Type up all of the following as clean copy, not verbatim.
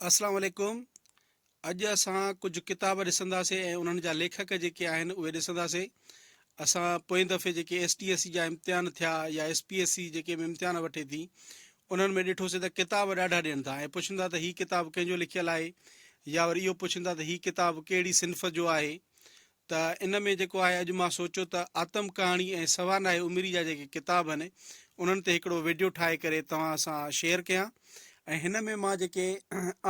اسلام عليڪم اڄ اسان ڪجهه ڪتاب ڏسنداسين ۽ انهن جا ليکڪ جيڪي آهن اهي ڏسنداسين اسان پوئين دفعي جيڪي ايس ٽي ايس سي جا امتحان ٿيا يا ايس پي ايس سي جيڪي به امتحان وٺي ٿي انهن ۾ ڏٺوسين ته ڪتاب ڏاڍا ڏين ٿا ۽ پڇن ٿا ته هي ڪتاب ڪنهن جو لکيل آهي يا وري اهو پڇن ٿا ته هي ڪتاب ڪهڙي صنف جو آهي ته ان ۾ جيڪو آهي اڄ مان سوچيو ته آتم ڪهاڻي ۽ سوانح عمري جا جيڪي ڪتاب آهن انهن تي هڪڙو ويڊيو ٺاهي ڪري توهان سان شيئر ڪيان ۽ هن ۾ مان جيڪي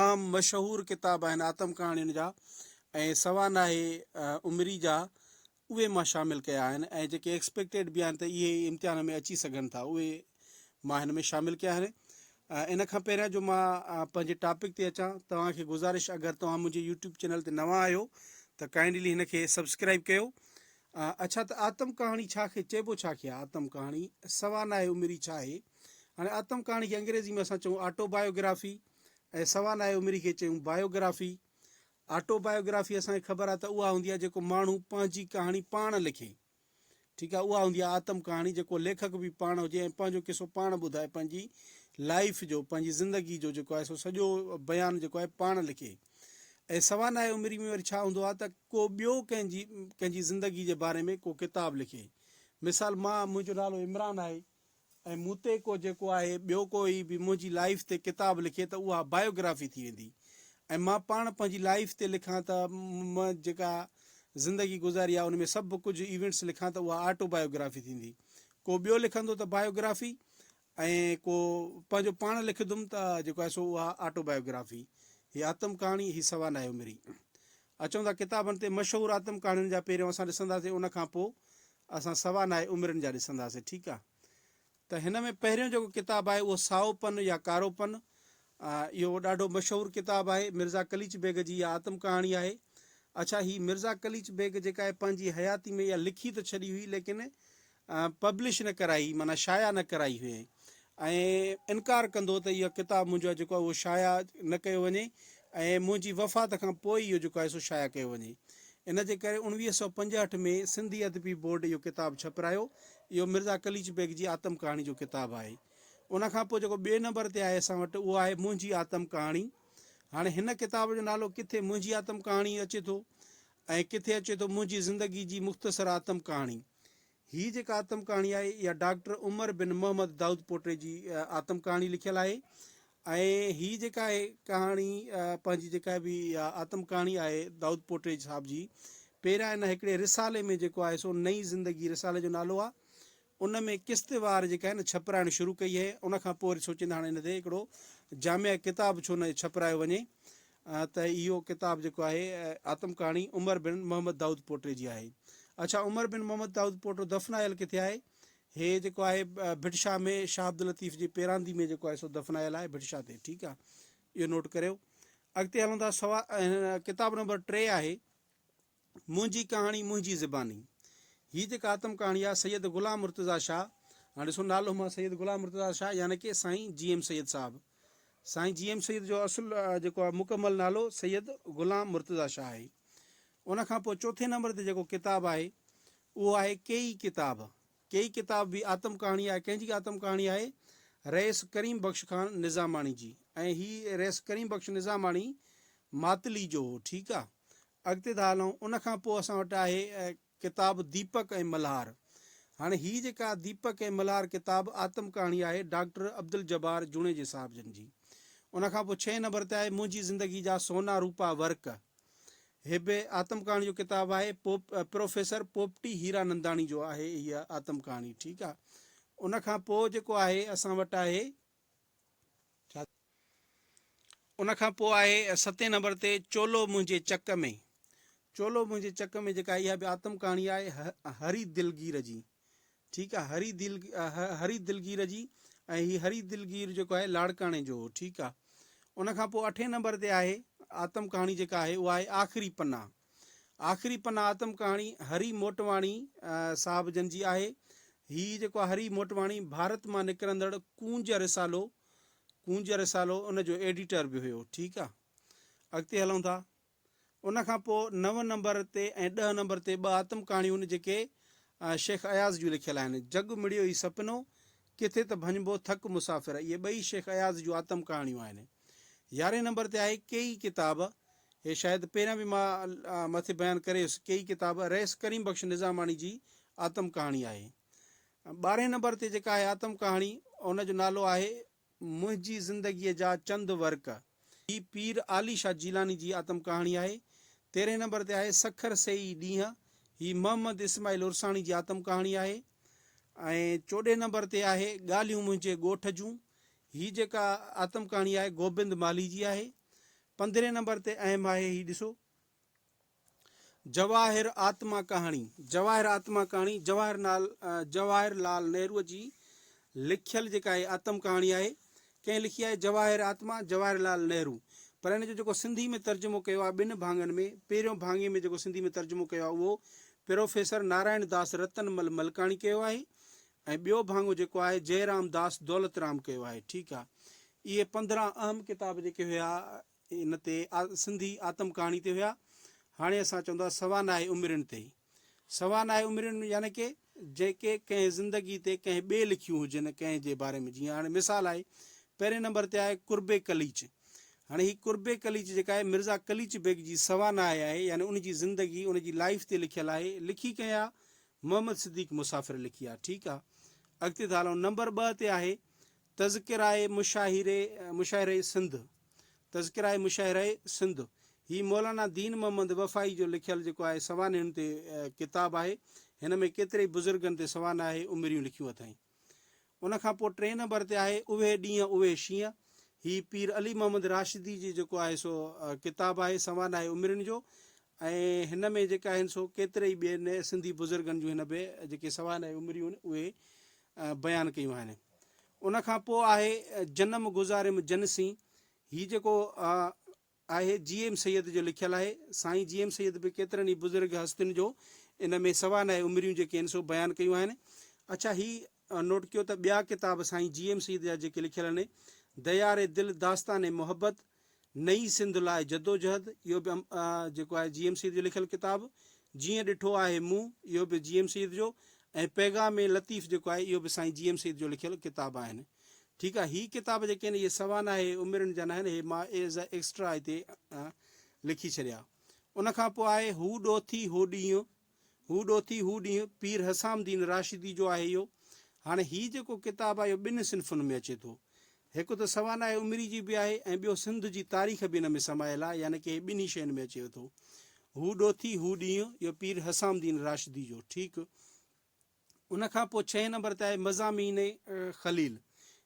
عام مشهور ڪتاب آهن آتم ڪهاڻين جا ۽ سوانح عمري جا اهي مان شامل ڪيا آهن ۽ جيڪي ايڪسپيڪٽيڊ به آهن ته اهي امتحان ۾ اچي سگهن ٿا اهي مان هن ۾ شامل ڪيا آهن. ان کان پهريان جو مان پنهنجي ٽاپڪ تي اچان توهان کي گذارش اگر توهان منهنجي يوٽيوب چينل تي نوان آهيو ته ڪائنڊلي هن کي سبسڪرائب ڪيو. اڇا ته آتم ڪهاڻي ڇا کي چئبو ڇا کي آهي آتم ڪهاڻي سوانح عمري ڇا آهي هاڻي آتم ڪهاڻي کي انگريزي ۾ اسان چئون آٽو بايوگرافي ۽ سوانح عمري کي چئون بايوگرافي آٽو بايوگرافي اسان کي خبر آهي ته اها هوندي آهي جيڪو ماڻهو پنهنجي ڪهاڻي پاڻ لکي ٺيڪ آ اها هوندي آ آتم ڪهاڻي جيڪو ليکڪ به پاڻ هجي ۽ پنهنجو قصو پاڻ ٻڌائي پنهنجي لائيف جو پنهنجي زندگي جو جيڪو آهي سو سڄو بيان جيڪو آهي پاڻ لکي ۽ سوانح عمري ۾ وري ڇا هوندو آ ته ڪو ٻيو ڪنهن جي ڪنهن جي زندگي جي باري ۾ ڪو ڪتاب لکي مثال مان منهنجو نالو عمران آهي ۽ مون تي ڪو جيڪو آهي ٻيو ڪوئي به منهنجي لائيف تي ڪتاب لکي ته اها بايوگرافي ٿي ويندي ۽ مان پاڻ پنهنجي لائيف تي لکان ته م جيڪا زندگي گذاري آهي ان ۾ سڀ ڪجهه ايونٽس لکان ته اها آٽو بايوگرافي ٿيندي ڪو ٻيو لکندو ته بايوگرافي ۽ ڪو پنهنجو پاڻ لکندم ته جيڪو آهي سو اها آٽو بايوگرافي هي آتم ڪهاڻي هي سوانح عمري اچون ٿا ڪتابن تي مشهور آتم ڪهاڻين جا پهريون اسان ڏسنداسين ان کان پوء اسان سوانح عمرين جا ڏسنداسين ٺيڪ آ ته هن ۾ پهريون جيڪو ڪتاب آهي اهو سائو پن يا ڪارو پن اهو ڏاڍو مشهور ڪتاب آهي مرزا قليچ بيگ جي اها آتم ڪهاڻي آهي اڇا هي مرزا قليچ بيگ جيڪا آهي پنهنجي حياتي ۾ اها لکي ته ڇڏي هئي ليڪن پبلش نه ڪرائي معنيٰ شايع نه ڪرائي هئي ۽ انڪار ڪندو ته اهو ڪتاب منهنجو جيڪو آهي اهو شايع نه ڪيو وڃي ۽ منهنجي وفات کان پوء اهو جيڪو آهي سو شايع ڪيو وڃي. ان جي ڪري 1965 ۾ سنڌي ادبي بورڊ اهو ڪتاب ڇپرايو. اهو مرزا قليچ بيگ جي آتم ڪهاڻي جو ڪتاب آهي. ان کان پوء جيڪو ٻئي نمبر تي آهي اسان وٽ اهو آهي منهنجي آتم ڪهاڻي. هاڻي هن ڪتاب جو نالو ڪٿي منهنجي آتم ڪهاڻي اچي ٿو ۽ ڪٿي اچي ٿو منهنجي زندگي جي مختصر آتم ڪهاڻي. هي جيڪا آتم ڪهاڻي آهي اها ڊاڪٽر عمر بن محمد دائود پوٽي جي آتم ڪهاڻي لکيل آهي ۽ هي جيڪا آهي ڪهاڻي پنهنجي جيڪا به اها آتم ڪهاڻي آهي دائود پوٽي صاحب جي پهريان ان هڪڙي رسالي ۾ جيڪو آهي سو نئين زندگي رسالي جو نالو آهي ان ۾ قسطوار جيڪا آهي نه ڇپرائڻ شروع ڪئي آهي ان کان پوء وري سوچيندا هاڻي ان تي هڪڙو جامع ڪتاب ڇو نه ڇپرايو وڃي ته اهو ڪتاب جيڪو آهي آتم ڪهاڻي عمر بن محمد دائود پوٽي جي آهي. اڇا عمر بن محمد دائود پوٽو دفنايل ڪٿي آهي؟ هي جيڪو آهي ڀٽ شاهه ۾ شاهه عبداللطيف جي پيراندي ۾ جيڪو آهي سو دفنايل آهي ڀٽ شاهه تي ٺيڪ آهي اهو نوٽ ڪريو. اڳتي هلون ٿا سوا ڪتاب نمبر 3 آهي منهنجي ڪهاڻي منهنجي زباني. هي جيڪا آتم ڪهاڻي آهي سيد غلام مرتضيٰ شاهه، هاڻي ڏسو نالو مان سيد غلام مرتضيٰ شاهه يعني ڪي سائين جي ايم سيد صاحب. سائين جي ايم سيد جو اصل جيڪو آهي مڪمل نالو سيد غلام مرتضيٰ شاهه آهي. ان کان پوء چوٿين نمبر تي جيڪو ڪتاب آهي اهو آهي ڪيئي ڪتاب. ڪيئي ڪتاب به آتم ڪهاڻي آهي. ڪنهن جي آتم ڪهاڻي آهي؟ رئيس ڪريم بخش خان نظاماڻي جي ۽ هي رئيس ڪريم بخش نظاماڻي ماتلي جو هو. ٺيڪ آ. اڳتي ٿا هلون ان کان پوء اسان وٽ آهي ڪتاب ديپڪ ۽ ملهار. هاڻي هي جيڪا ديپڪ ۽ ملهار ڪتاب آتم ڪهاڻي آهي ڊاڪٽر عبدالجبار جوڻيجي صاحب جن جي. ان کان پوء ڇهين نمبر تي آهي منهنجي زندگي جا سونا روپا ورق. هي به آتم ڪهاڻي جو ڪتاب آهي پوپ پروفيسر پوپٽي هيرا ننداڻي جو آهي هيء آتم ڪهاڻي ٺيڪ آ. ان کان پوء جيڪو آهي اسان وٽ آهي. ڇا ان کان پوء آهي ستين نمبر تي چولو منهنجي چڪ ۾. چولو منهنجي چڪ ۾ جيڪا اها به آتم ڪهاڻي آهي هري دلگير جي. ٺيڪ آهي هري دل هري دلگير جي ۽ هي هري دلگير جيڪو آهي لاڙڪاڻي جو هو ٺيڪ آهي. ان کان پوء اٺين نمبر تي آهي آتم ڪهاڻي جيڪا آهي اها آهي آخري پنا. آخري پنا آتم ڪهاڻي هري موٽواڻي صاحب جن جي آهي. هي جيڪو آهي هري موٽواڻي ڀارت مان نڪرندڙ ڪونج رسالو ڪونج رسالو ان جو ايڊيٽر به هيو. ٺيڪ آ. اڳتي هلون ٿا. ان کان پوء نو نمبر تي ۽ ڏهه نمبر تي ٻه آتم ڪهاڻيون جيڪي شيخ اياز جون لکيل آهن. جڳ مڙيو ئي سپنو، ڪٿي ته ڀڃبو ٿڪ مسافر اهي ٻئي شيخ اياز جون آتم ڪهاڻيون آهن. يارهين نمبر تي آهي ڪيئي ڪتاب، هي شايد پهريان به مان مٿي بيان ڪري ويس، ڪيئي ڪتاب رئيس ڪريم بخش نظاماڻي جي آتم ڪهاڻي آهي. ٻارهين نمبر تي جيڪا آهي آتم ڪهاڻي ان جو نالو آهي منهنجي زندگيء جا چند ورق. هي پير عالي شاهه جيلاني جي آتم ڪهاڻي آهي. تيرهين نمبر تي آهي سکر سي ئي ڏينهن، هي محمد اسماعيل عرساڻي جي آتم ڪهاڻي آهي. ۽ چوڏهين نمبر تي آهي ڳالهيون منهنجي ڳوٺ جون، هي جيڪا آتم ڪهاڻي آهي گوبند مالهي جي آهي. پندرهين نمبر تي اهم آهي هي ڏسو جواهر آتما ڪهاڻي، جواهر آتما ڪهاڻي جواهر نال جواهر لال نهروء جي لکيل جيڪا هي آتم ڪهاڻي آهي ڪنهن لکي آهي جواهر آتما جواهر لال نهرو پر ان جو جيڪو سنڌي ۾ ترجمو ڪيو آهي ٻن ڀاڱن ۾ پهريون ڀاڱي ۾ جيڪو سنڌي ۾ ترجمو ڪيو آهي اهو پروفيسر نارائڻ داس رتن مل ملڪاڻي ڪيو آهي ۽ ٻيو ڀاڱو جيڪو آهي جئرام داس دولت رام ڪيو آهي. ٺيڪ آ. اهي 15 اهم ڪتاب جيڪي هيا ان تي سنڌي آتم ڪهاڻي تي هيا. هاڻي اسان چوندا سوانح عمرين تي. سوانح عمرين يعني ڪي جيڪي ڪنهن زندگي تي ڪنهن ٻئي لکيون هجن ڪنهن جي باري ۾ جيئن هاڻي مثال آهي پهرين نمبر تي آهي قرب قليچ. هاڻي هي قرب قليچ جيڪا آهي مرزا قليچ بيگ جي سوانح آهي يعني ان جي زندگي ان جي لائيف تي لکيل آهي. لکي ڪنهن آ؟ محمد صديق مسافر لکي آ. ٺيڪ آ اڳتي ٿا هلون نمبر 2 تي آهي تذڪرائي مشاهيري مشاعره سنڌ تذڪرائي مشاعره سنڌ هي مولانا دين محمد وفائي جو لکيل جيڪو آهي سوانحن تي ڪتاب آهي هن ۾ ڪيتري ئي بزرگن تي سوانح عمريون لکيون اٿائين. ان کان پوء ٽئين نمبر تي آهي اهي ڏينهن اهي شينهن. هي پير علي محمد راشدي جي جيڪو آهي سو ڪتاب آهي سوانح عمرين جو ۽ هن ۾ جيڪا آهن سو ڪيتري ئي ٻين سنڌي بزرگن جون هن به جيڪي سوانح عمريون آهن اهي بيان ڪيون آهن. ان کان پوء آهي جنم گذاريم جن سين. هي جيڪو آهي جي ايم سيد جو لکيل آهي. سائين جي ايم سيد به ڪيترن ئي بزرگ هستين جو ان ۾ سوانح عمريون جيڪي آهن سو بيان ڪيون آهن. اڇا هي نوٽ ڪيو ته ٻيا ڪتاب سائين جي ايم سيد جا جيڪي لکيل آهن ديار دل داستان محبت، نئين سنڌ لاء جدوجهد اهو به جيڪو آهي جي ايم سيد جو لکيل ڪتاب، جيئن ڏٺو آهي مون اهو به جي ايم سيد جو ۽ پيغام لطيف جيڪو آهي اهو به سائين جي ايم سيد جو لکيل ڪتاب آهن. ٺيڪ آ هي ڪتاب جيڪي آهن اهي سوانح عمرين جا ناهن هي مان ايز اي ايڪسٽرا هتي لکي ڇڏيا. ان کان پوء آهي هو ڏوٿي هو ڏينهن هو ڏوٿي هو ڏينهن پير حسام الدين راشدي جو آهي اهو. هاڻي هي جيڪو ڪتاب آهي اهو ٻن صنفن ۾ اچي ٿو. هڪ ته سوانح عمري جي به آهي ۽ ٻيو سنڌ جي تاريخ به ان ۾ سمايل آهي يعني ڪي هي ٻنهي شين ۾ اچي ٿو. هو ڏوٿي هو ڏينهن اهو پير حسام الدين راشدي جو ٺيڪ. ان کان پوء ڇهين نمبر تي آهي مضامين خليل.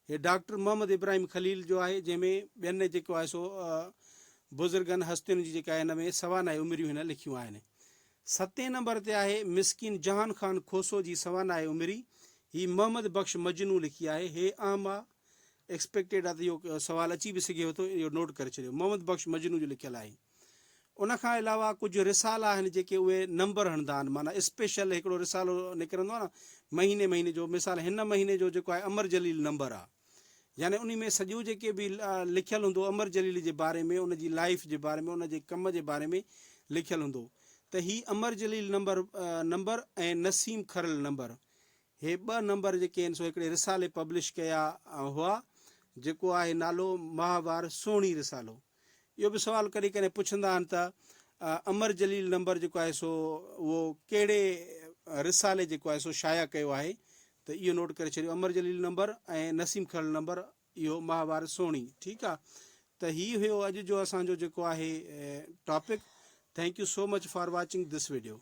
هي ڊاڪٽر محمد ابراهيم خليل جو آهي، جنهن ۾ ٻين جيڪو آهي سو بزرگن هستين جي جيڪا هن ۾ سوانح عمريون هن لکيون آهن. ستين نمبر تي آهي مسڪين جهان خان کوسو جي سوانح عمري. هي محمد بخش مجنون لکي آهي. هي اهم آ ايڪسپيڪٽيڊ آ ته اهو سوال اچي به سگهي ٿو، اهو نوٽ ڪري ڇڏيو. محمد بخش مجنون جو لکيل آهي. ان کان علاوه ڪجهه رسالا آهن جيڪي اهي نمبر هڻندا آهن معنيٰ اسپيشل هڪڙو رسالو نڪرندو آهي نه مهيني مهيني جو مثال هن مهيني جو جيڪو آهي امر جليل نمبر آهي يعني انهي ۾ سڄو جيڪي به لکيل هوندو امر جليل جي باري ۾ ان جي لائف جي باري ۾ ان جي ڪم جي باري ۾ لکيل هوندو ته هي امر جليل نمبر نمبر ۽ نسيم کرل نمبر هي ٻه نمبر جيڪي آهن سو هڪڙي رسالي پبلش ڪيا هئا جيڪو آهي نالو ماهوار سهڻي رسالو. اهو به سوال ڪڏهن ڪڏهن پڇندا آهن ته امر جليل نمبر جيڪو آهي سو اهو ڪهڙي رسالي جيڪو آهي سو شايع ڪيو آهي ته اهو نوٽ ڪري ڇڏيو امر جليل نمبر ۽ نسيم کرل نمبر اهو ماهوار سهڻي ٺيڪ آ ته هي هيو اڄ جو اسان جو جيڪو آهي topic thank you so much for watching this video.